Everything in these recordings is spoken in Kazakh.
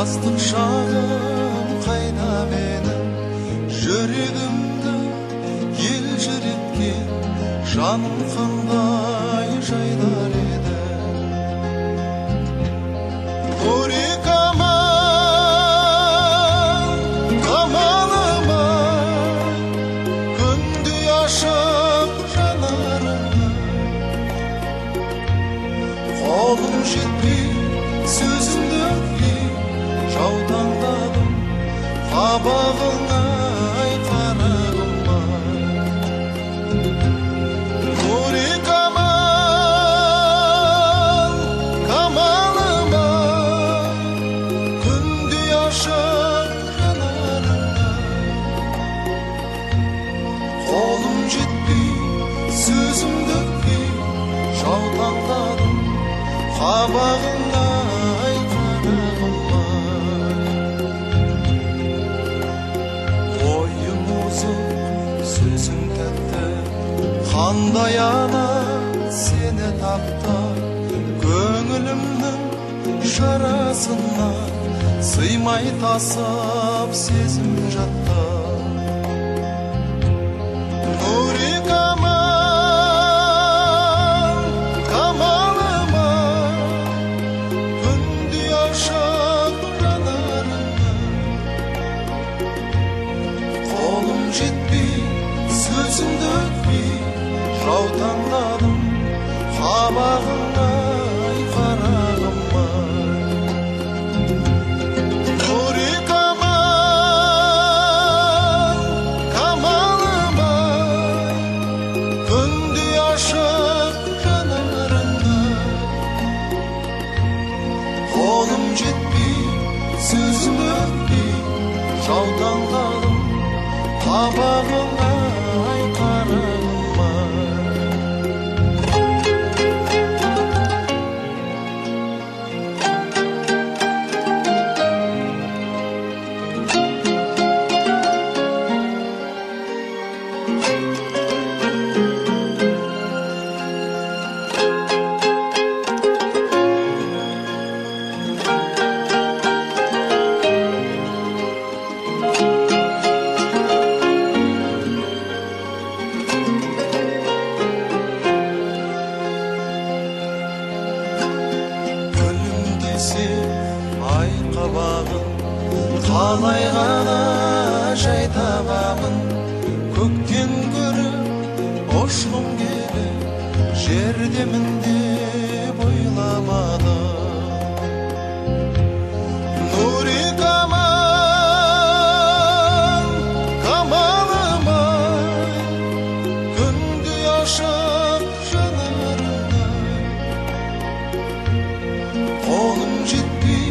Жастық шағым қайда менің, жүрегімді елжіреткен, жаным қандай жайдар еді. Нұри Камал, Камалым ай, күндей ашық жанарыңа, қолым жетпей, сөзімді өтпей, жаутаңдадым қабағыңа, ай қарағым ай. Нұри Камал, Камалым ай, күндей ашық жанарыңа, қолым жетпей, сөзімді өтпей, жаутаңдадым қабағыңа, ай қарағым ай. Ойың озық, сөзің тәтті, қандай ана сені тапты, көңілімнің жарасына сыймай тасып сезім жатты. Нұри Камал, Камалым ай, күндей ашық жанарыңа, қолым жетпей, сөзімді өтпей, жаутаңдадым қабағыңа, ай қарағым ай. Нұри Камал, Камалым ай, күндей ашық жанарыңа, қолым жетпей, сөзімді өтпей, жаутаңдадым қабағыңа, ай қарағым ай. Күлімдесе ай қабағың, қалай ғана жай табамын, көктен көріп ұшқым келіп, жердемін деп ойламадым. Нұри Камал, Камалым ай, күндей ашық жанарыңа, қолым жетпей,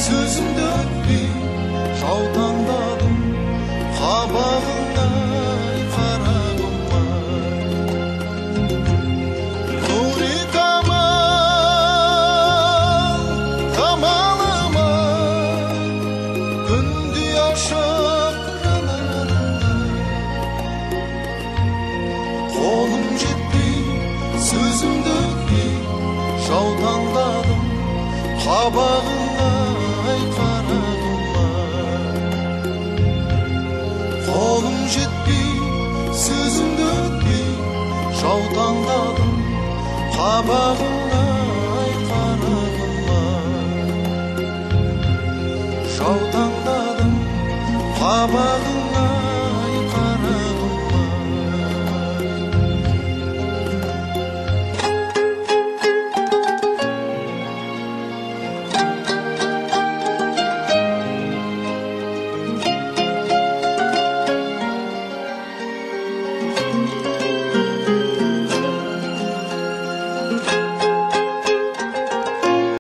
сөзімді өтпей, жаутаңдадым қабағыңа, ай қарағым ай. Нұри Камал, Камалым ай, күндей ашық жанарыңа, қолым жетпей, сөзімді өтпей, жаутаңдадым қабағыңа, ай қарағым ай. Қолым жетпей, сөзімді өтпей, жаутаңдадым қабағыңа.